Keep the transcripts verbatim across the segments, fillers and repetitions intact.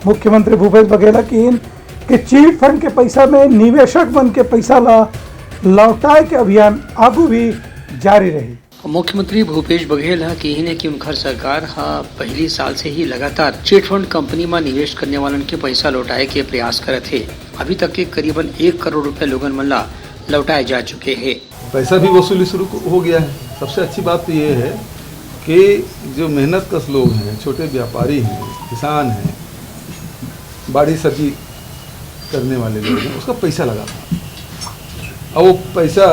मुख्यमंत्री भूपेश बघेल ह किहिन कि चिट फंड के पइसा में निवेशक मन के पइसा ला लौटाए के अभियान आगू भी जारी रही। मुख्यमंत्री भूपेश बघेल ह किहिन हे कि उनकर सरकार ह पहिली साल से ही लगातार चिट फंड कंपनी म निवेश करने वालन के पइसा लौटाए के प्रयास करत हे। अभी तक के करीबन एक करोड़ रुपया लोगन मन ला लौटाए जा चुके हे। पैसा भी वसूली शुरू हो गया है। सबसे अच्छी बात तो ये है कि जो मेहनत कश लोग हैं, छोटे व्यापारी हैं, किसान हैं, बाड़ी सब्जी करने वाले लोग हैं, उसका पैसा लगा था। अब वो पैसा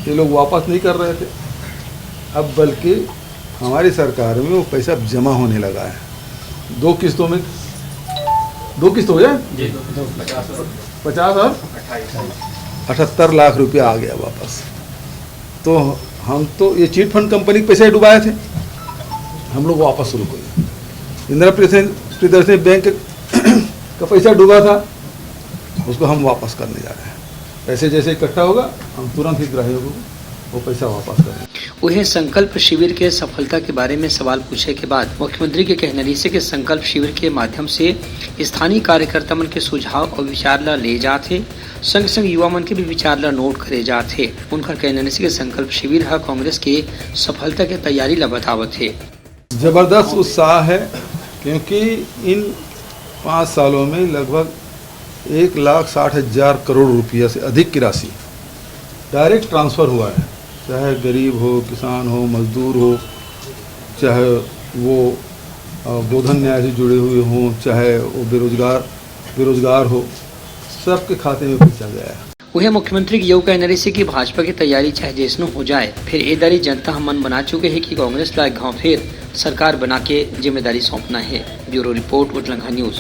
ये लोग वापस नहीं कर रहे थे, अब बल्कि हमारी सरकार में वो पैसा जमा होने लगा है। दो किस्तों में, दो किस्त हो गया, पचास और अठहत्तर लाख रुपया आ गया वापस। तो हम तो ये चिट फंड कंपनी के पैसे डुबाए थे, हम लोग वापस शुरू करें। इंदिरा प्रियदर्शनी प्रियदर्शनी बैंक का पैसा डूबा था, उसको हम वापस करने जा रहे हैं। पैसे जैसे इकट्ठा होगा, हम तुरंत हितग्राहियों को वो पैसा वापस करेंगे। उहे संकल्प शिविर के सफलता के बारे में सवाल पूछे के बाद मुख्यमंत्री के कहना रहिसे कि संकल्प शिविर के माध्यम से स्थानीय कार्यकर्ता मन के सुझाव और विचार ला ले जात हे, संग संग युवा मन के भी विचार ला नोट करे जात हे। उनकर कहना रहिसे कि संकल्प शिविर ह कांग्रेस के सफलता के तैयारी ला बतावत हे। जबरदस्त उत्साह है, क्योंकि इन पाँच सालों में लगभग एक लाख साठ हजार करोड़ रुपया से अधिक की राशि डायरेक्ट ट्रांसफ़र हुआ है, चाहे गरीब हो, किसान हो, मजदूर हो, चाहे वो, अ, गोधन न्याय से जुड़े हुए हों, चाहे वो बेरोजगार, बेरोजगार हो, सबके खाते में पहुंचा गया है। उहे मुख्यमंत्री के यू कहना रहिसे कि भाजपा के तैयारी चाहे जैसनो हो जाए, फिर ए दारी जनता ह मन बना चुके हे कि कांग्रेस ला एक घांव फिर सरकार बना के जिम्मेदारी सौंपना हे। Bureau report, Utlangha news.